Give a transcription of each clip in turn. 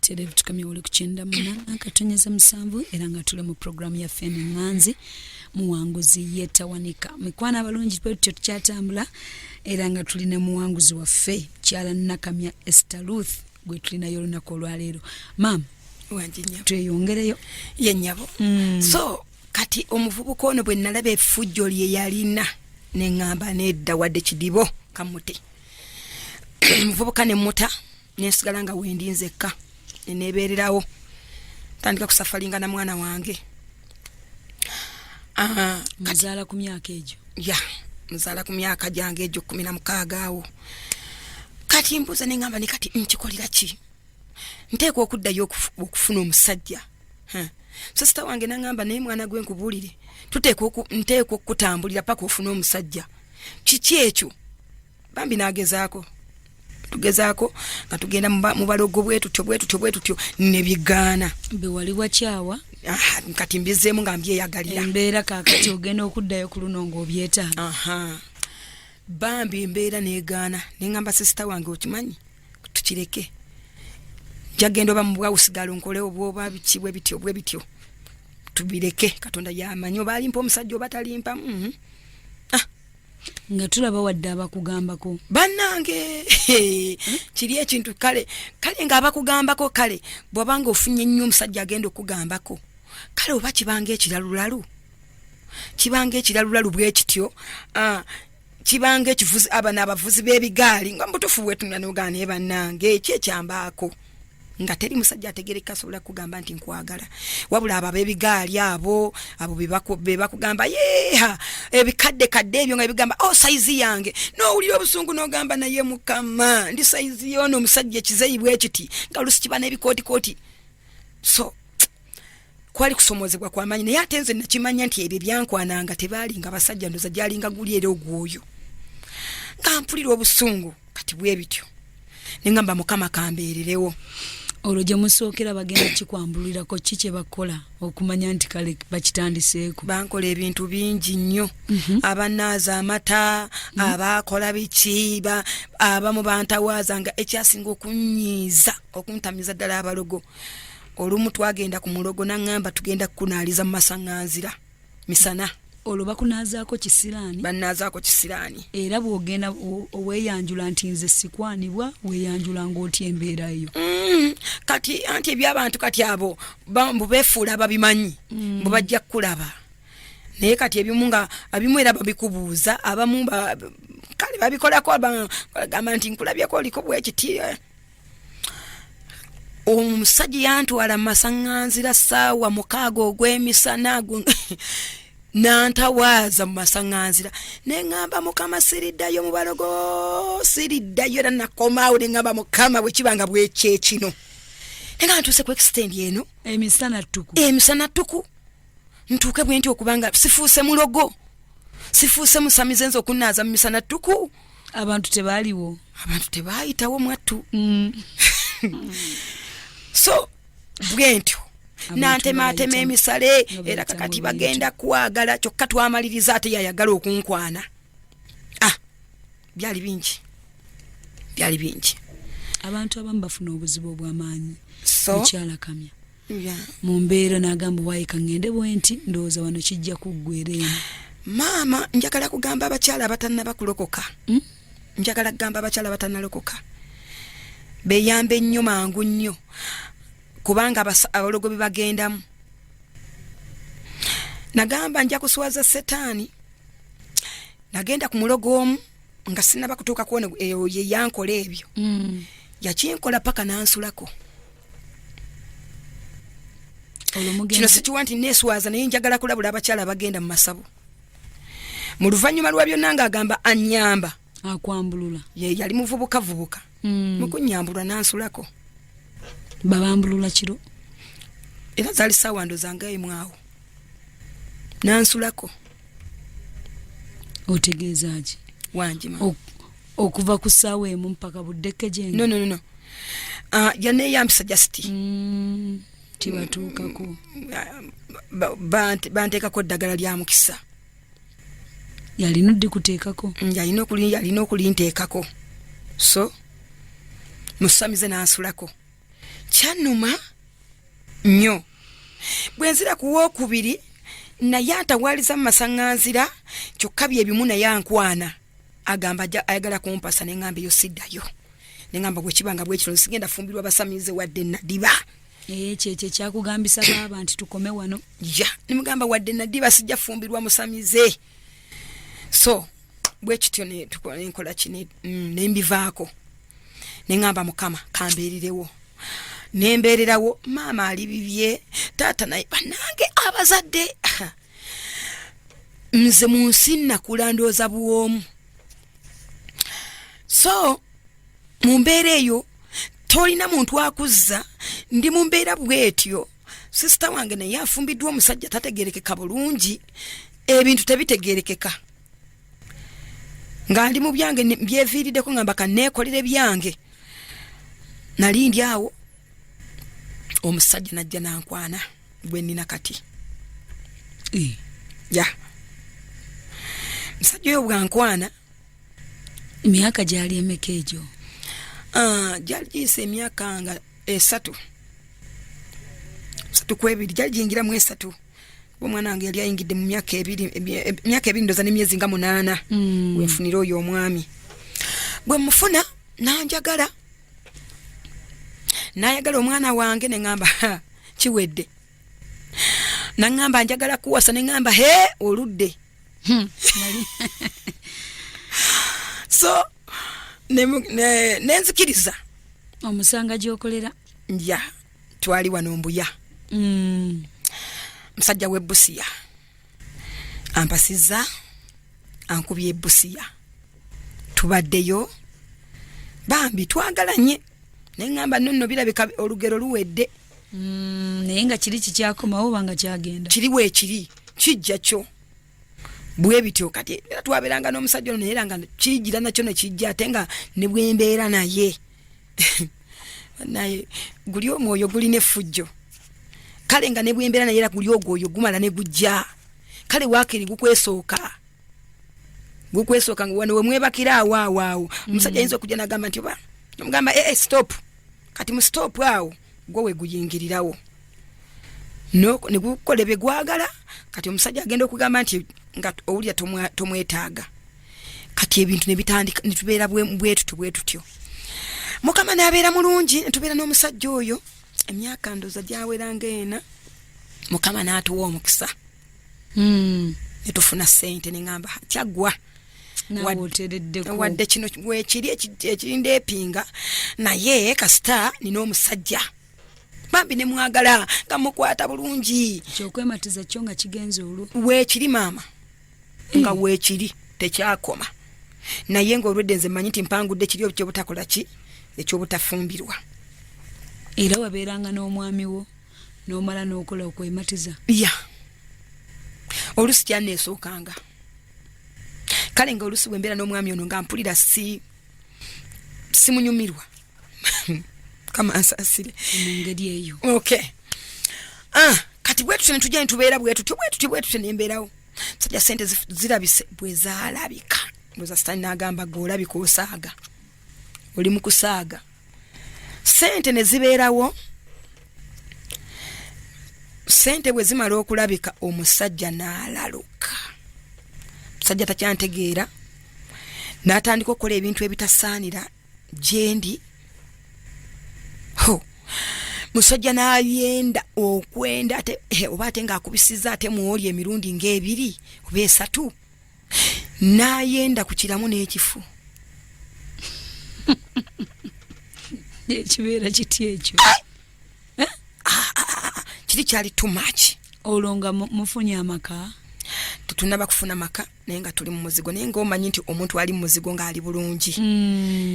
Butereevu tukamye wali ku 98.7, era nga tuli mu puroguramu yaffe eno eŋŋanzi Muwanguzi Yetawanika. Mikwano abalungi, twe tutyo tukyatambula, era nga tuli ne muwanguzi waffe Kyala Nakamya Esther Ruth gwe tulinayo olunaku olwaleero. Maama, tweyongereyo. Ye nnyabo. So kati omuvubuka ono bwe nalaba effujjo lye yalina, neŋŋamba nedda, wadde kidibo kamute. Omuvubuka ne muta, nensigala nga wendi nzekka, nenebeererawo, tandika kusafalinga na mwana wange. Ah, muzaala ku myaka egyo? Ya, muzaala ku myaka gyange egyo 16 awo. Kati mbuuza, neŋŋamba ne kati nkikolera ki? Nteekwa okuddayo okufuna omusajja. Sisita wange naŋŋamba, naye mwana gwe nkubuulire, nteekwa okukutambulira paka ofune omusajja. Kiki ekyo? Bambi nagezaako, tugezaako nga tugenda mu balogo bwe tutyo bwe tutyo bwe tutyo, nebigaana. Bewali wakyawa? Ah, kati mbizeemu nga mbyeyagalira. Embeera kakati ogenda okuddayo ku luno ng'obyetaaga. Aha, bambi embeera negaana, neŋŋamba sisita wange, okimanyi, tukireke, njagenda oba mu bwawusigalo nkole obwoba biki bwe bityo bwe bityo, tubireke, Katonda yamanyi oba alimpa omusajja oba talimpa. Ah. Nga tulaba wadde abakugambako. Bannange, kiri ekintu kale kale nga abakugambako, kale bw'obanga ofunye nnyo omusajja agenda okugambako, kale oba kibanga ekiralulalu, kibanga ekiralulalu bwe kityo. Ah, kibanga ekivuzi, abano abavuzi b'ebigaali nga mubutuufu bwetunula nogaa, naye bannange, eki ekyambaako nga teri musajja ategereka asobola kugamba nti nkwagala, wabula abo ab'ebigaali abo be bakugamba yeeha ebikadde kadde ebyo nga bigamba, "Oh, sayizi yange," n'owulira obusungu n'ogamba, "Naye Mukama, ndi sayizi yoono omusajja ekizeyi bwe kiti?" Nga olusi kiba n'ebikootikooti. So kwali kusomozebwa kwamaanyi, naye ate nze nakimanya nti ebyo byankwananga tebaalinga basajja, ndoza gyalinga guli era ogwoyo nga mpulira obusungu. Kati bwe bityo, neŋŋamba, "Mukama kambeererewo." Olwo gye musookera bagenda kikwambulirako ki kye bakola okumanya nti kale bakitandiseeko? Bankola ebintu bingi nnyo. Abanaaza amata, abakola biki, abamu bantawaaza, nga ekyasinga okunyiiza, okuntamiza ddala, abalogo. Olumu twagenda ku mulogo naŋŋamba, "Tugenda kukunaaliza mu masaŋŋanzira misana." Olwo bakunaazaako kisiraani? Banaazaako kisiraani. Era bw'ogenda oweeyanjula nti nze sikwanibwa, weeyanjula ng'otya embeera eyo? Kati anti ebyabantu kati abo mbu beefuula ababimanyi, mbu bajja kukulaba, naye kati ebimu nga abimu era babikubuuza, abamu kale babikolako, bagamba nti nkulabyeko oliko bwekiti. Omusajja yantwala mu masaŋŋanzira ssaawa 6 ogw'emisana, nantawaaza mu masaŋŋanzira, neŋŋamba, "Mukama, siriddayo mu balogo, siriddayo." Era nakomaawo, neŋŋamba, "Mukama, bwe kiba nga bwekyekino," nenga ntuuse ku extent eno. Emisana ttuku? Emisana ttuku, ntuuke bwe nti okubanga sifuuse mulogo, sifuuse musamize, nze okunaaza mu misana ttuku. Abantu tebaaliwo? Abantu tebaayitawo mwattu. So bwentyo nantematema emisale, era kakati bagenda kwagala, kyokka twamaliriza ate yayagala okunkwana. Ah, byali bingi, byali bingi. Abantu abamu bafuna obuzibu obw'amaanyi. So mukyala Kamya, mu mbeera n'agamba, "Waayika ŋŋende bwe nti, ndowooza wano kijja kuggwera eno." Maama, njagala kugamba abakyala abatannaba kulokoka. Njagala kugamba abakyala abatannalokoka beyambe nnyo mangu nnyo, kubanga abalogo bebagendamu. Nagamba nja kuswaza setaani. Nagenda ku mulogo omu nga sinaba kutuuka kuona eyo ye yankola ebyo. Yakinkola paka nansulako. Kino sikiwa nti neswaza, naye njagala kulabula abakyala abagenda mu masabo. Mu luvannyuma lwa byonna ng'agamba anyamba, akwambulula. Ye yali muvubuka vubuka. Mukunyambulwa nansulako. Babambulula kiro? Era zaali saawa ndoza nga 1 awo, nansulako. Otegeeza ki? Wangi ma. Okuva ku ssaawa 1 mpaka buddeke gye? No, no, no, no. Yaneyambisa just. Tibatuukako. Banteekako ddagala lya mukisa. Yalina oddikuteekako? Yalina okulinteekako. So musamize nansulako. Kyanuma nnyo. Bwe nzira ku wookubiri naye antawaliza mu masaŋŋanzira, kyokka bye bimu naye ankwana, agamba ayagala kumpasa, ne ŋŋamba eyo siddayo, ne ŋŋamba bwe kiba nga bwe kityo sigenda fumbirwa basamize wadde nadiba. Ekyo ekyo ekyakugambisa baaba nti tukome wano. Ya, ne mugamba wadde nadiba sijja fumbirwa musamize. So bwe kityo ne nkola ki, ne mbivaako, ne ŋŋamba Mukama kambeererewo, nembeererawo. Maama ali bibye, taata naye. Bannange abazadde, nze mu nsi nakula ndowooza bwomu, so mu mbeera eyo tolina muntu akuzza. Ndi mu mbeera bwetyo, sisita wange naye afumbiddwa omusajja tategerekeka bulungi, ebintu tebitegerekeka, nga ndi mu byange mbyeviiriddeko, ngamba kaneekolere byange. Nali ndi awo, omusajja najja nankwana gwe nnina kati. Ya, musajja oyo bwankwana. Emyaka gyali emeka egyo? Ah, gyali giyise emyaka nga 3, 3 ku 2, gyali giyingiramu 3, kuba omwana wange yali ayingidde mu myaka 2, emyaka 2 ndoza n'emyezi nga 8. Wenfunira oyo omwami, bwe mufuna nanjagala, nayagala omwana wange, neŋamba kiwedde. Naŋŋamba njagala kuwasa, neŋŋamba he, oludde. So nenzikiriza. Omusanga gyokolera? Ya, twali wano Mbuya. Musajja w'e Busia ampasiza, ankubye ebusiya, tubaddeyo bambi twagalanye, neŋŋamba nno nno birabika olugero luwedde. Naye nga kiri kikyakomawo oba nga kyagenda? Kiri weekiri, kijja kyo bwe bityo. Kati era twabeeranga n'omusajja ono, naye era nga kigira nakyo nekijja, ate nga ne bwembeera naye naye guli omwoyo gulina effujjo. Kale nga ne bwembeera naye era guli ogwoyo gumala ne gujja, kale waakiri gukwesooka, gukwesooka nga wano wemwebakira awo awo awo. Omusajja ayinza okujja nagamba nti oba omugamba, "Eh, eh, stop." Kati mu stop awo gwo we guyingirirawo ne gukola bye gwagala. Kati omusajja agenda okugamba nti nga owulira tomwetaaga. Kati ebintu ne bitandika, ne tubeera bwe tutyo bwe tutyo. Mukama n'abeera mulungi, ne tubeera n'omusajja oyo emyaka ndoza gyawera ng'ena. Mukama n'atuwa omukisa, ne tufuna ssente, ne ŋŋamba kyaggwa. Naawe otereddeko. Wadde kino wekiri ekindeepinga, naye kasita nina omusajja bambi ne mwagala nga mukwata bulungi. Kyokwematiza kyo nga kigenze olwo. Weekiri maama, nga weekiri tekyakoma, naye ngaolwedde nze mmanyi nti mpangudde kiri ekyobutakola ki, ekyobutafumbirwa. Era wabeeranga n'omwami wo n'omala n'okola okwematiza? Ya, olusi kyaneesookanga, kale nga olusi bwembeera n'omwami ono nga mpulira si simunyumirwa, kama ansaasire. Mu ngeri eyo. Okay. Ah, kati bwe tutyo ne tujja ne tubeera bwe tutyo bwe tutyo bwe tutyo, nembeerawo. Musajja sente zirabise, bwe zaalabika ndoza sitani n'agamba, "Gwe olabika osaaga, oli mu kusaaga." Sente ne zibeerawo. Sente bwe zimala okulabika, omusajja n'alaluka, musajja takyantegeera, n'atandika okukola ebintu ebitasaanira gyendi. Ho, musajja n'ayenda okwenda ate oba ate ng'akubisiza ate mwoli emirundi ng'ebiri oba esatu, n'ayenda ku kiramu n'ekifu. Ekibeera kiti ekyo? Ah, ah, ah, kiri kyali too much. Olwo nga mufunye amaka? Tetunaba kufuna maka, naye nga tuli mu muzigo, naye ngaomanyi nti omuntu ali mu muzigo ng'ali bulungi.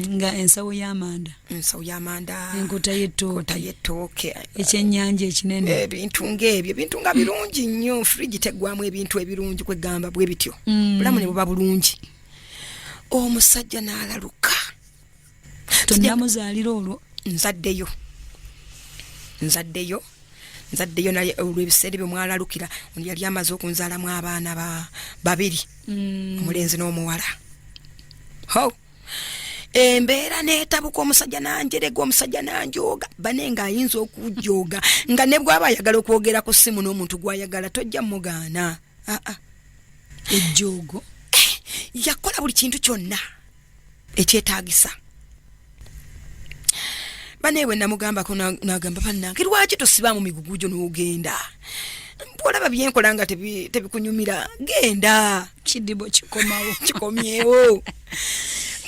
Nga ensawo y'amanda. Ensawo y'amanda. Enkota y'ettooke. Enkota y'ettooke. Ekyennyanja ekinene. Ebintu ng'ebyo, ebintu nga birungi nnyo, fridge teggwamu ebintu ebirungi, kwegamba bwe bityo. Bulamu ne buba bulungi, omusajja n'alaluka. Tonnamuzaalira olwo? Nzaddeyo, nzaddeyo, nzaddeyo, naye olw'ebiseera ebyo mwalalukira ono yali amaze okunzaalamu abaana babiri, omulenzi n'omuwala. Ho, Embeera neetabuka, omusajja nanjerega, omusajja nanjooga. Bane ng'ayinza okujooga nga ne bw'aba ayagala okwogera ku ssimu n'omuntu gw'ayagala, tojja mugaana. Aa. Ejjoogo. Yakola buli kintu kyonna ekyetaagisa. Bane bwe namugambako, nagamba, "Bannange, lwaki tosibaamu migugu gyo n'ogenda? Bwolaba byenkola nga tebikunyumira, genda." Kidibo kikomawo. Kikomyewo,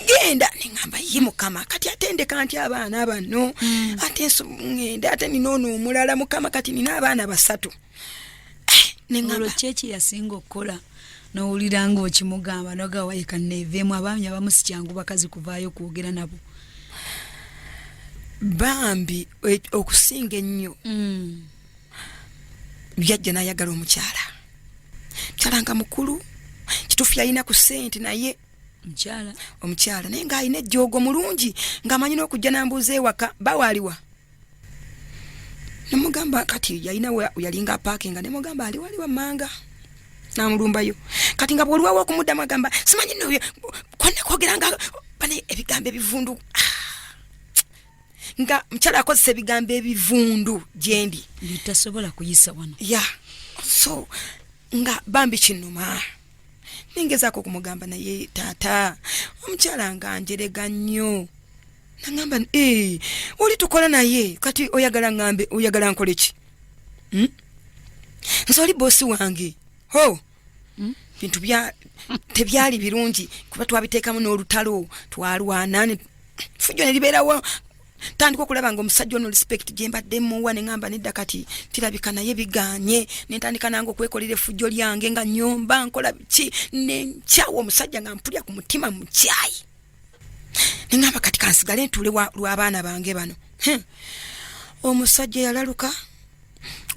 genda. Neŋamba, "Ye Mukama, kati ate ndeka nti abaana bano? Ate ŋŋende, ate nina ono omulala. Mukama, kati nina abaana basatu." Neŋamba, Olwo kyeki yasinga okukola nowulira nga okimugamba nogawa ekaneeveemu? Abaami abamu si kyangu bakazi kuvaayo kwogera nabo. Bambi, okusinga ennyo yajja n'ayagala omukyala, mukyala nga mukulu. Kituufu yalina ku ssente, naye Mukyala. Omukyala, naye ng'alina ejjoogo, mulungi, ng'amanyi n'okujja nambuuza ewaka bawaaliwa. Nemugamba kati yalina yalinga apaakinga, nemugamba ali wali wammanga, namulumbayo. Kati nga bw'olwawo okumuddamu agamba, "Simanyi nno konna kwogera nga bane ebigambo ebivundu." Ah! Nga mukyala akozesa ebigambo ebivundu gyendi. Byetasobola kuyisa wano. Ya, so nga bambi kinuma, ningezaako okumugamba, "Naye taata, omukyala nga njerega nnyo." Nagamba, "Eh, oli tukola naye, kati oyagala ŋŋambe, oyagala nkole ki? Nze oli bosi wange." Ho, bintu bya tebyali birungi, kuba twabiteekamu n'olutalo, twalwana fujjo ne libeerawo. Tandika okulaba nga omusajja ono respect gye mbadde muwa, ne ŋŋamba, "Nedda, kati kirabika naye biganye." Ne ntandika nange okwekolera effujjo lyange, nga nyomba, nkola biki, nenkyawa omusajja, nga mpulya ku mutima mukyayi. Neŋŋamba, "Kati kansigale ntuule lw'abaana bange bano." Omusajja yalaluka.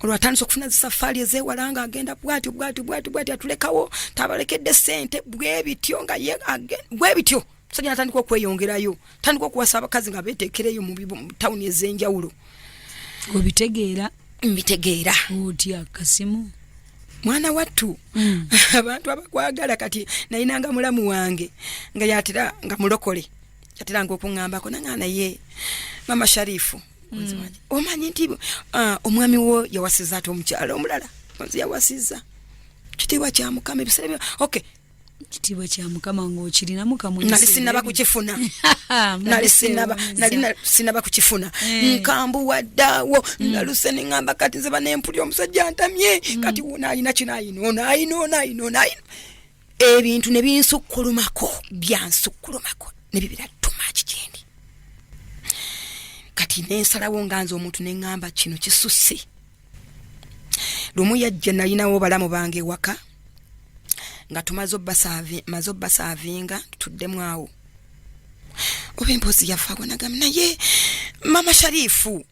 Olwo atandise okufuna zisafaali ezewala, nga agenda bwatyo bwatyo bwatyo bwatyo, atulekawo, tabalekedde sente, bwe bityo nga ye bwe bityo. Omusajja natandika okweyongerayo, tandika okuwasa abakazi nga beteekereyo mu tawuni ez'enjawulo. Obitegeera? Mbitegeera. Otya kasimu? Mwana wattu, abantu abakwagala. Kati nayinanga mulamu wange nga yatera, nga mulokole, yateranga okuŋŋambako naŋa, "Naye Mama Sharifu, omanyi nti omwami wo yawasiza ate omukyala omulala?" Nze yawasiza, kitiibwa kya Mukama, ebiseera byo okay. Kitiibwa kya Mukama ng'okirinamu. Nali sinaba kukifuna, nali sinaba, nali sinaba kukifuna. Nkambuwaddeawo, naluse, neŋŋamba, "Kati nze banempuli, omusajja ntamye. Kati wuno alina kino, ayina ono, ayina ono, ayina ono, ayina." Ebintu ne binsukkulumako, byansukkulumako ne bibira too much gyendi. Kati nensalawo nga nze omuntu, neŋŋamba, "Kino kisusse." Lumu yajja, nalinawo balamu bange ewaka, nga tumaze maze obbasaavinga, tutuddemu awo, oba emboozi yafaawo. Nagamba, "Naye Mama Sharifu,"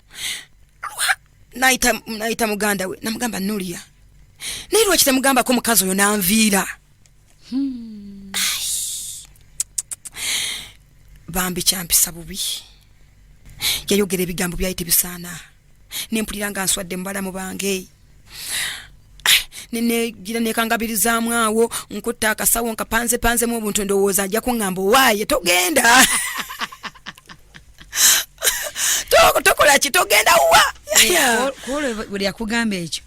nayita muganda we, namugamba, "Nulia, naye lwaki temugambako mukazi oyo nanviira?" Bambi kyampisa bubi, yayogera ebigambo byali tebisaana, nempulira nga nswadde mu balamu bange. Nenegira nekangabirizaamu awo, nkutta akasawo nkapanze panzemu obuntu, ndowooza ajja kuŋŋamba, "Owaaye, togenda. Tokola ki? Togenda wa?" Kwolwo buli yakugamba ekyo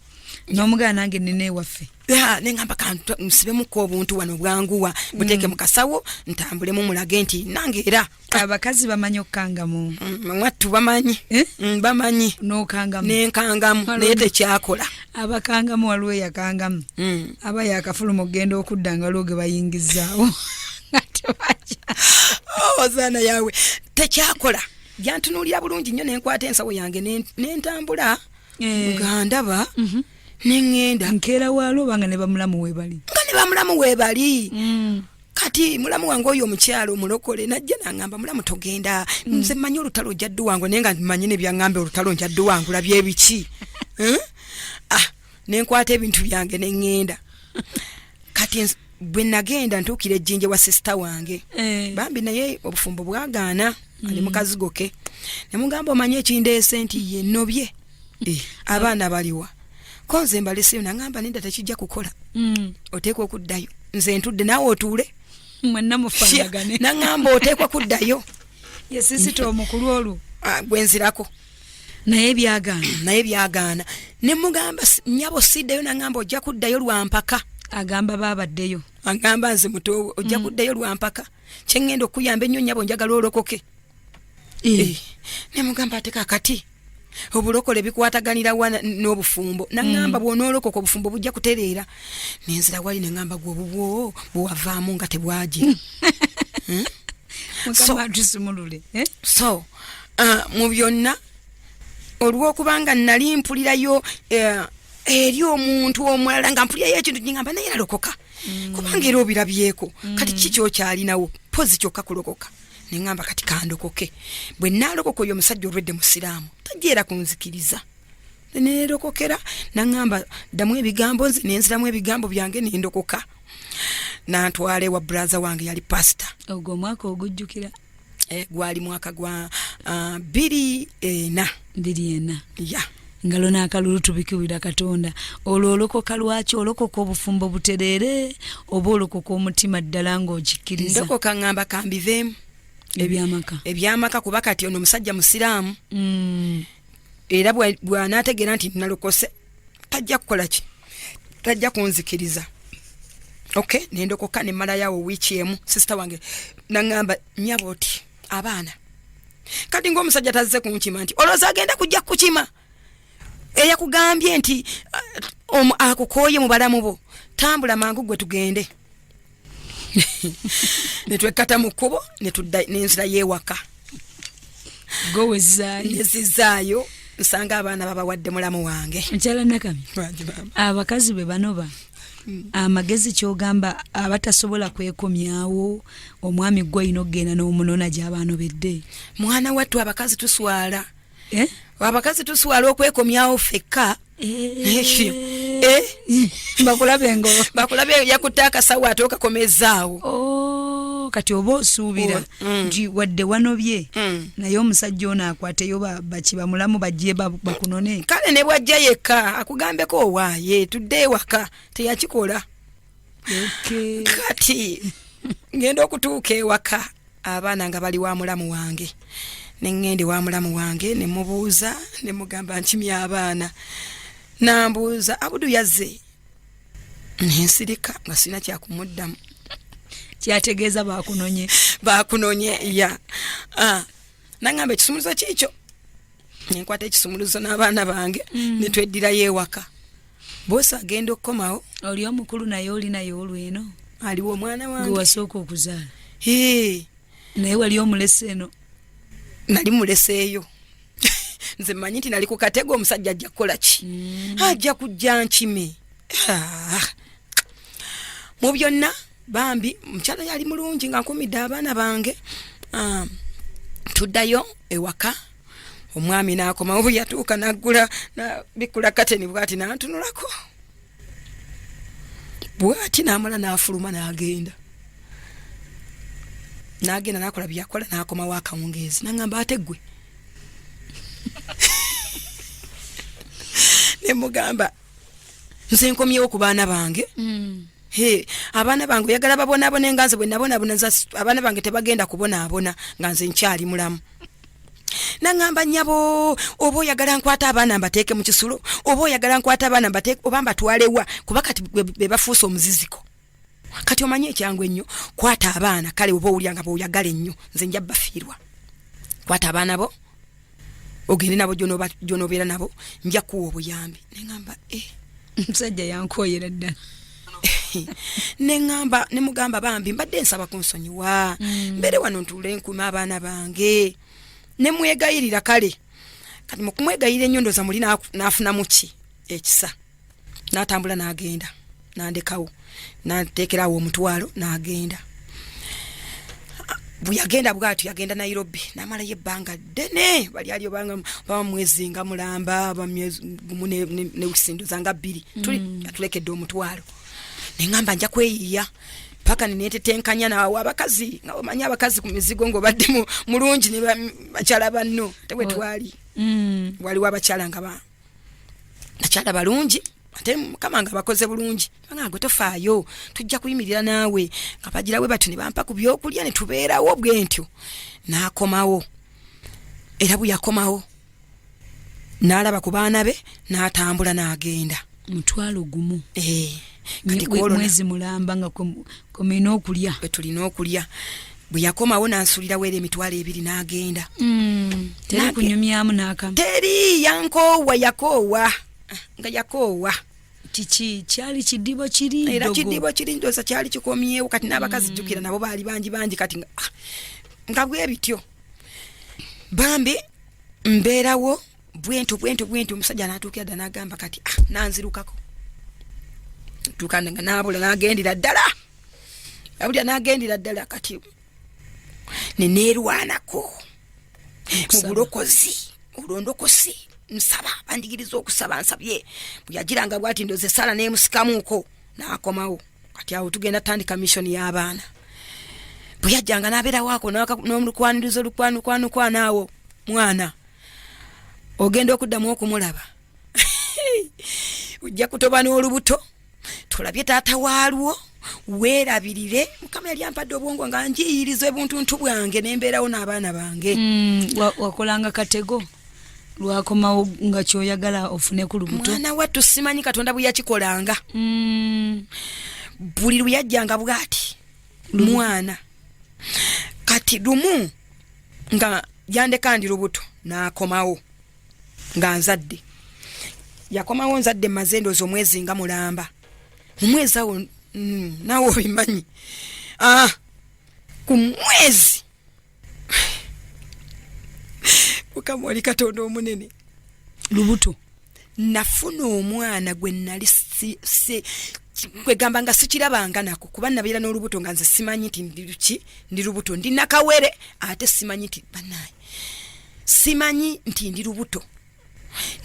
n'omugana, "Nange nina ewaffe." Ya, neŋŋamba, "Nsibemuko obuntu wano bwanguwa, buteeke mu kasawo, ntambulemu, mulage nti nange era." Abakazi bamanyi okukangamu. Mwattu bamanyi. Eh? Bamanyi. N'okangamu. Nenkangamu, naye tekyakola. Abakangamu, waliwo eyakangamu, aba yakafuluma okugenda okudda nga waliwo ge bayingizaawo nga tebakya. Ozaana yawe tekyakola. Byantunuulira bulungi nnyo, nenkwata ensawo yange nentambula nga ndaba, neŋŋenda. Nkeera waalo obanga ne bamulamu weebali. Nga ne bamulamu weebali. Kati mulamu wange oyo omukyalo omulokole najja naŋŋamba, "Mulamu, togenda. Nze mmanyi olutalo ojja dduwangu." Naye nga mmanyi ne byaŋŋamba, olutalo nja dduwangula, byebiki? Eh? Ah, nenkwata ebintu byange neŋŋenda. Kati bwe nagenda, ntuukira ejjinja wa sisita wange. Bambi naye obufumbo bwagaana, ali mu kazigo ke. Nemugamba, "Omanyi ekindeese nti ye nnobye. Eh, abaana baliwa? Ko nze mbaleseyo." Naŋŋamba, "Nedda, tekijja kukola. Oteekwa okuddayo. Nze ntudde, naawe otuule." Mwenna mufaanagane. Naŋŋamba, "Oteekwa kuddayo." Ye sisita omukulu olwo. Ah, gwenzirako. Naye byagaana. Naye byagaana. Ne mugamba, nnyabo siddayo, nangamba ojja kuddayo lwa mpaka. Agamba baabaddeyo. Agamba nze muto ojja kuddayo lwa mpaka. Kye ŋŋenda okukuyamba ennyo nnyabo, njagala olokoke. Ne mugamba ate kakati obulokole bikwataganira wa n'obufumbo? Naŋŋamba bw'onoolokoka obufumbo bujja kutereera. Nenzira wali ne ŋŋamba gwe obubwo bwewavaamu nga tebwagira. Mukama atusumulule. Eh? So mu byonna, olw'okubanga nali mpulirayo eri omuntu omulala, nga mpulirayo ekintu kingamba naye nalokoka, kubanga era obirabyeko kati ki kyokyalinawo pozi kyokka kulokoka. Neŋŋamba kati kandokoke, bwe naalokoka oyo omusajja olwedde musiraamu tajja era kunzikiriza. Nerokokera, naŋŋamba ddamu ebigambo, nze nenziramu ebigambo byange, nendokoka, nantwala ewa brother wange yali pasita. Ogwo omwaka ogujjukira? Gwali mwaka gwa 2004. 2004. Ya. Ngalo n'akalulu tubikiwira Katonda. Olwo olokoka lwaki? Olokoka obufumbo butereere oba olokoka omutima ddala ng'okikkiriza? Ndokoka ŋŋamba kambiveemu. Ebyamaka. Ebyamaka, kuba kati ono omusajja musiraamu, era bw'anaategeera nti nalokose tajja kukola ki, tajja kunzikiriza. Ok, nendokoka nemalayawo wiiki emu, sisita wange naŋŋamba, nyabo oti abaana kati ngaomusajja tazze kunkima, nti olowooza agenda kujja kukima eyakugambye nti akukooye mu balamu bo, tambula mangu gwe tugende. Netwekkata mu kkubo netudda nenzira yewaka. Gowezaayo. Nezizaayo, nsanga abaana babawadde mulamu wange. Mukyala Nakami, abakazi bwe banoba amagezi, kyogamba abatasobola kwekomyawo omwami, gwe olina okugenda n'omunona gy'abaanobedde? Mwana wattu, abakazi tuswala. Eh? Abakazi tuswala okwekomyawo ffekka. Eh? Bakulabe engolo. Bakulabe yakutte akasawo ate okakomezaawo. Oh, kati oba osuubira nti wadde wanobye, naye omusajja ono akwateyo baki bamulamu bajje bakunone. Kale ne bwajja yekka akugambeko owaaye tudde ewaka, teyakikola. Kati ngenda okutuuka ewaka, abaana nga bali wa mulamu wange. Neŋŋenda ewa mulamu wange ne mubuuza, ne mugamba nkimya abaana. Nambuuza, Abudu yazze? Nensirika nga sirina kyakumuddamu. Kyategeeza bakunonye. Bakunonye ya. Ah, naŋŋamba ekisumuluzo kiikyo, nenkwata ekisumuluzo n'abaana bange, netweddirayo ewaka. Boosi agenda okukomawo. Oli omukulu naye oli naye olweno? Aliwo omwana gwe wange. Wasooka okuzaala? Hee. Naye wali omulese eno? Nali muleseeyo. Nze mmanyi nti nali ku katego, omusajja ajja kukola ki, ajja kujja nkime. Ah. Mu byonna bambi mukyala yali mulungi nga nkumidde abaana bange. Ah, tuddayo ewaka, omwami n'akomawo. Bwe yatuuka naggula nabikula kateni bwati, nantunulako bwati, n'amala n'afuluma n'agenda, n'agenda n'akola byeyakola, n'akomawo akawungeezi n'aŋŋamba, ate ggwe? Ne mugamba, nze nkomyewo ku baana bange. He, abaana bange oyagala babonaabone nga nze bwe nabonaabona? Abaana bange tebagenda kubonaabona nga nze nkyali mulamu. Naŋŋamba, nnyabo, oba oyagala nkwata abaana mbateeke mu kisulo, oba oyagala nkwata abaana mbateeke oba mbatwalewa, kuba kati be bafuuse omuziziko. Kati omanyi ekyangu ennyo, kwata abaana. Kale oba owulira nga bweoyagala ennyo, nze nja bafiirwa. Kwata abaana bo ogende nabo gyonobeera nabo, nja kuwa obuyambi. Neŋŋamba eh. Omusajja yankoyera ddala. Neŋŋamba, nemugamba, bambi mbadde nsaba kunsonyiwa, mbeere wano ntuule nkume abaana bange. Nemwegayirira. Kale kati mukumwegayirira ennyo, ndooza muli n'afunamu ki ekisa, n'atambula n'agenda n'andekawo, n'ateekerawo omutwalo n'agenda. Bwe yagenda bwatyo, yagenda Nairobi n'amalayo ebbanga ddene. Bali ali obanga baba mwezi nga mulamba, oba myezi gumu ne wiiki ndooza nga 2. Tuli atulekedde omutwalo. Neŋŋamba nja kweyiiya paka nenetetenkanya naawe abakazi, nga omanyi abakazi ku mizigo, ng'obadde mulungi ne bakyala banno, te bwe twali. Waliwo abakyala nga bakyala balungi. Ate Mukama nga bakoze bulungi, nga gwe tofaayo, tujja kuyimirira naawe. Nga bagira bwe batyo ne bampa ku byokulya ne tubeerawo bwe ntyo. N'akomawo, era bwe yakomawo n'alaba ku baana be n'atambula n'agenda. 10,000. Eh, kati kwolwo mwezi mulamba nga kumulina okulya. Bwe tulina okulya. Bwe yakomawo n'ansuulirawo era 20,000 n'agenda. Teri kunyumyamu n'akamu. Teri, yankoowa, yakoowa, nga yakoowa. Kiki kyali kidibo kiri? Era ddogo. Kidibo kiri, ndowooza kyali kikomyewo. Kati n'abakazi jjukira nabo baali bangi bangi. Kati nga bwe bityo bambi mbeerawo bwentyo bwentyo bwentyo. Omusajja n'atuukira dda n'agamba kati, nanzirukako tuuka nga naabula n'agendera ddala, abulya n'agendera ddala. Kati neneerwanako mu Okusaba. bulokozi, olwondokosi nsaba, banjigiriza okusaba. Nsabye, bwe yagiranga bwati ndoza esala nemusikamuuko n'akomawo. Kati awo tugenda tandika mission y'abaana. Bwe yajjanga n'abeerawo ako n'olukwanirizo olukwanukwanukwana awo, mwana ogenda okuddamu okumulaba ojja kutoba n'olubuto, tolabye taata waalwo, weerabirire. Mukama yali ampadde obwongo nga njiyiriza ebuntuntu bwange nembeerawo n'abaana bange. Wakolanga katego lwakomawo nga kyoyagala ofune ku lubuto. Mwana wattu simanyi Katonda bwe yakikolanga. Buli lwe yajjanga bw'ati mwana. Kati lumu nga yandeka ndi lubuto n'akomawo nga nzadde. Yakomawo nzadde, maze ndooza omwezi nga mulamba. Mu mwezi awo, naawe obimanyi, ku mwezi. Mukama oli Katonda omunene. Lubuto. Nafuna omwana gwe nali kwegamba nga sikirabanga nako, kuba nabeera n'olubuto nga nze simanyi nti ndi ndi lubuto, ndi nakawere, ate simanyi nti banaye, simanyi nti ndi lubuto,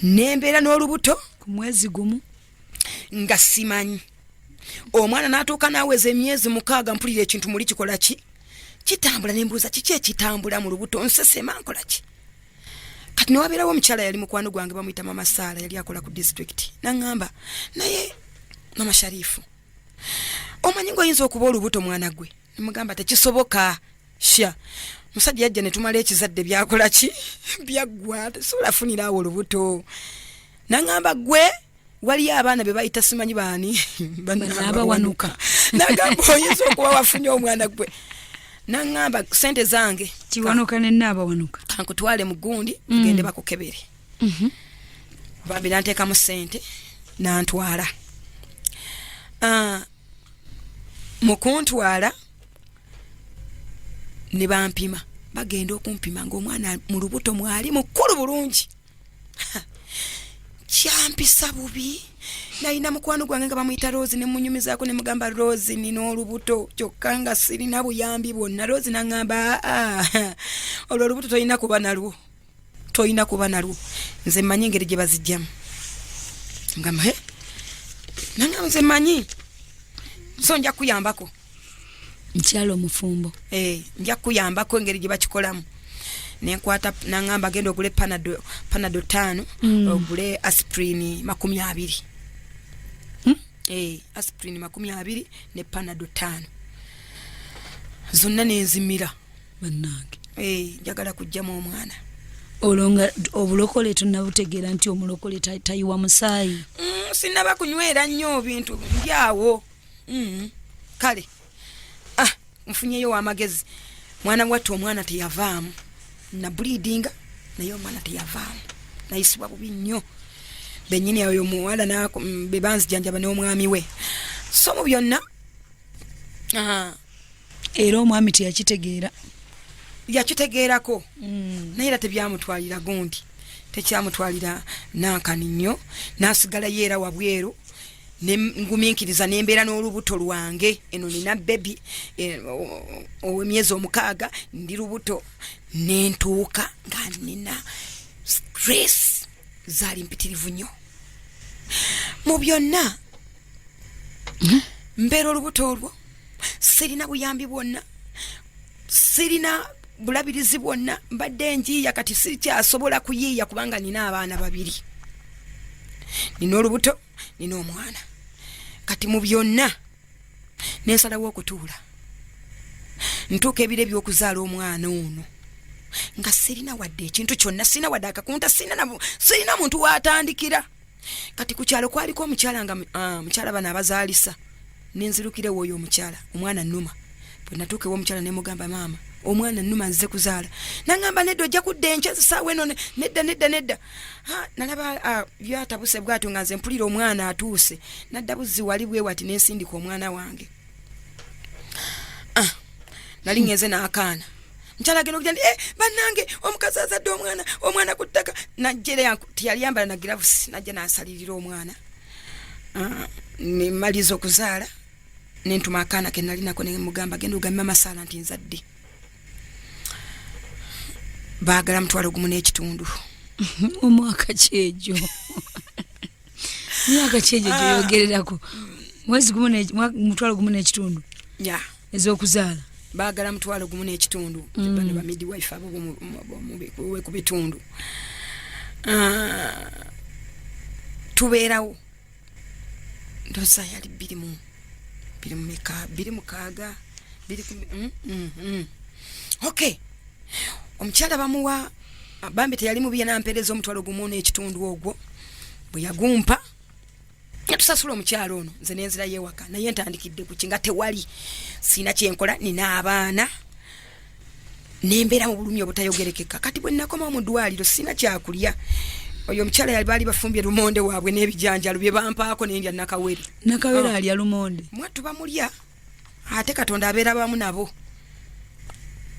nembeera n'olubuto. Ku mwezi gumu. Nga simanyi. Omwana n'atuuka n'aweza emyezi 6, mpulira ekintu muli kikola ki, kitambula. Nembuuza kiki ekitambula mu lubuto, nsesema, nkola ki? Kati newabeerawo omukyala yali mukwano gwange, bamuyita Mama Saala, yali akola ku disitulikiti. Naŋŋamba, naye Mama Sharifu, omanyi ngaoyinza okuba olubuto mwana gwe? Nemugamba tekisoboka, sha musajja yajja netumala ekizadde, byakola ki, byaggwa, tesobola funira awo olubuto. Naŋŋamba gwe waliyo abaana be bayita simanyi baani. Banaabawanuka. Nagamba oyinza okuba wafunye omwana gwe. Naŋŋamba sente zange. Kiwanuka nenaabawanuka. Kankutwale mu gundi, tugende bakukebere. Bambi nanteekamu sente nantwala. Mu kuntwala ne bampima, bagenda okumpima ng'omwana mu lubuto mwali mukulu bulungi. Kyampisa bubi. Nalina mukwano gwange nga bamuyita Rose, nemunyumizaako, nemugamba, Rose, nina olubuto kyokka nga sirina buyambi bwonna. Rose naŋŋamba, aa, olwo olubuto tolina kuba nalwo, tolina kuba nalwo, nze mmanyi engeri gye bazijjamu. Ngamba he, nanga nze mmanyi, so nja kuyambako. Nkyalo omufumbo. Eh, nja kuyambako engeri gye bakikolamu. Nenkwata, naŋŋamba genda ogule Panado, Panado 5, ogule aspirin 20. Eh, aspirin 20 ne Panado 5, zonna nenzimira. Bannange. Eh, njagala kugjamu omwana. Olwo nga obulokole tonabutegeera nti omulokole tayiwa musaayi? Sinaba kunywera nnyo bintu ndyawo. Kale nfunyeyo wamagezi. Mwana wattu omwana teyavaamu, na bleedinga, naye omwana teyavaamu. Nayisibwa bubi nnyo bennyini oyo omuwala be banzijanjaba n'omwami we. So mu byonna Era omwami teyakitegeera? Yakitegeerako, naye era tebyamutwalira gundi, tekyamutwalira nankani nnyo, nasigalayo era wabweru. Nengumiikiriza nembeera n'olubuto lwange. Eno nina baby ow'emyezi 6, ndi lubuto. Nentuuka nga nina stress zaali mpitirivu nnyo. Mu byonna mbeera olubuto olwo, sirina buyambi bwonna, sirina bulabirizi bwonna. Mbadde njiiya, kati sikyasobola kuyiiya kubanga nina abaana babiri, nina olubuto. Nina omwana. Kati mu byonna nensalawo okutuula ntuuka ebiro ebyokuzaala omwana ono nga sirina wadde ekintu kyonna, sirina wadde akakunta, sirina muntu watandikira. Kati ku kyalo kwaliko omukyala nga mukyala bano abazaalisa, nenzirukira ew'oyo omukyala, omwana nnuma. Bwe natuuka ew'omukyala ne mugamba, maama omwana nnuma, nzize kuzaala. Nangamba, nedda, ojja kudda enkya saawa eno. Nedda, nedda, nedda. Nalaba byatabuse bwatyo nga nze mpulira omwana atuuse, nadda buzzi wali bwe wati nensindika omwana wange. Nali ngenze n'akaana. Mukyala agenda okujja nti, bannange, omukazi azadde omwana, omwana ku ttaka. Najja, teyali yambala na giravusi, najja n'asalirira omwana. Nemaliza okuzaala, nentuma akaana ke nali nako, nemugamba, genda ogambe amasaala nti nzadde. Baagala 1,500. Omwaka kyegyo, myaka kyegyo gyoyogererako, mwezi gumu, 1,500? Ya. Ez'okuzaala. Baagala 1,500. Bano ba midwife abo ku bitundu. Tubeerawo, ndowooza yali bbiri mu bbiri mu meka, 2006, 2. Okay, omukyala bamuwa, bambi teyali mubi, yanampeereza 1,500. Ogwo bwe yagumpa, tusasula omukyalo ono, nze nenzira yewaka. Naye ntandikidde kuki nga tewali, siina kyenkola, nina abaana, nembeera mu bulumi obutayogerekeka. Kati bwe nakomawo mu ddwaliro, sina kyakulya. Oyo omukyala yali baali bafumbye lumonde waabwe n'ebijanjalo bye bampaako, nendya nakawere. Nakawere? Ah. Alya lumonde? Mwattu bamulya, ate Katonda abeera bamu nabo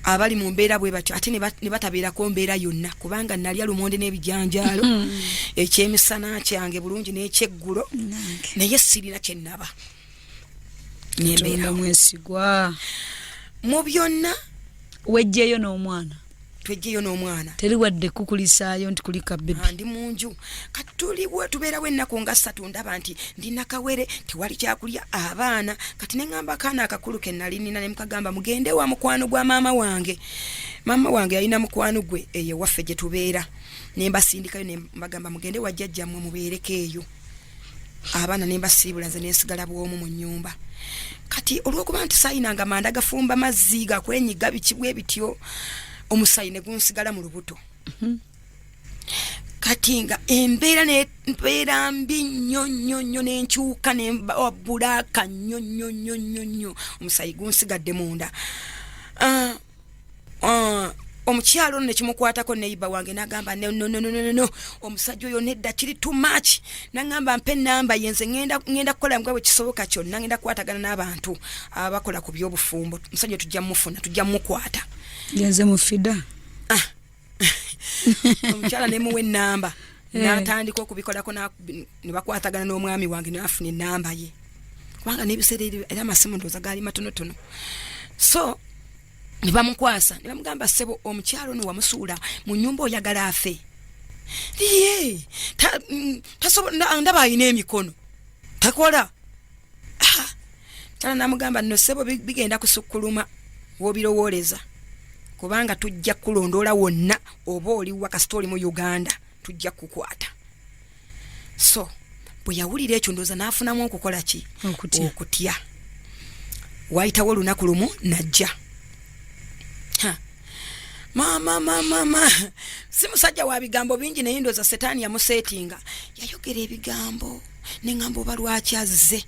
abali mu mbeera bwe batyo, ate ne batabeerako mbeera yonna, kubanga nalya lumonde n'ebijanjaalo ekyemisana kyange bulungi n'ekyeggulo, naye sirina kyenaba. Katonda mwesigwa. Mu byonna. Wejjeeyo n'omwana? Twejjeyo n'omwana. Teri wadde kukulisaayo nti kulika bebi? Ndi mu nju. Kati tuliwo, tubeerawo ennaku nga 3. Ndaba nti ndi nakawere, tewali kyakulya, abaana. Kati neŋŋamba akaana akakulu ke nali nina, ne mukagamba, mugende wa mukwano gwa maama wange. Maama wange yalina mukwano gwe eyo ewaffe gye tubeera. Ne mbasindikayo, ne mbagamba, mugende wa jjajjammwe mubeereko eyo. Abaana ne mbasiibula, nze nensigala bwomu mu nnyumba. Kati olwokuba nti saayinanga manda gafumba mazzi gakwenyiga biki bwe bityo, omusayi ne gunsigala mu lubuto. Kati nga embeera nembeera mbi nnyo nnyo nnyo, nenkyuka nembabulaaka nnyo nnyo nnyo nnyo nnyo, omusayi gunsigadde munda. Omukyalo ono nekimukwatako, neiba wange, nagamba, no, no, no, no, no, no, omusajja oyo nedda, kiri too much. Nagamba, mpe enamba ye, nze ngenda kukola nga bwe kisoboka kyonna, ngenda kukwatagana n'abantu abakola ku byobufumbo, omusajja tujja mufuna, tujja mukwata. Genze mu FIDA. Ah. Omukyala nemuwa enamba. N'atandika okubikolako, ne bakwatagana n'omwami wange, nafuna enamba ye, kubanga n'ebiseera era amasimu ndowooza gaali matonotono. So ne bamukwasa, ne bamugamba, ssebo, omukyalo ono wamusuula mu nyumba, oyagala afe? Ye ndaba alina emikono takola. Ah, kyala namugamba, nno ssebo, bigenda kusukkuluma wobirowooleza, kubanga tujja kulondoola wonna oba oliwa, kasita oli mu Uganda tujja kukwata. So bwe yawulira ekyo, ndowooza n'afunamu okukola ki? Okutya. Okutya. Wayitawo olunaku lumu, najja. Ha. Maama, maama, mama, si musajja wa bigambo bingi, naye ndowooza setaani yamuseetinga, yayogera ebigambo, neŋŋamba oba lwaki azze,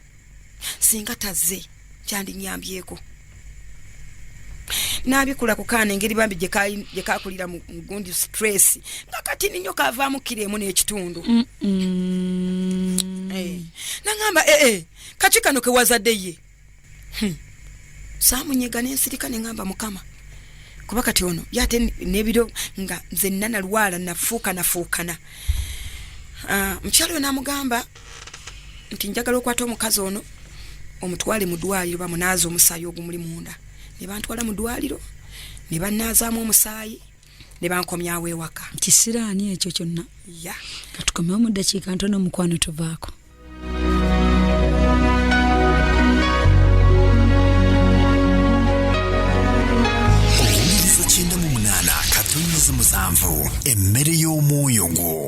singa tazze kyandinyambyeko. N'abikula ku kaana, engeri bambi gye kakulira mu gundi stress, nga katini nnyo, kavaamu kiro 1.5. Naŋŋamba, ee, kaki kano kewazadde ye? Saamunyega, nensirika, neŋŋamba Mukama, kuba kati ono ye ate n'ebiro nga nze nna nalwala, nafuuka nafuukana. Mukyalo oyo n'amugamba nti, njagala okwata omukazi ono omutwale mu ddwaliro bamunaaze omusaayi ogumuli munda. Ne bantwala mu ddwaliro, ne bannaazaamu omusaayi, ne bankomyawo ewaka. Kisiraani ekyo kyonna. Ya. Katukomewo mu ddakiika ntono, mukwano, tuvaako. Owuliriza 98.7, emmere y'omwoyo gwo.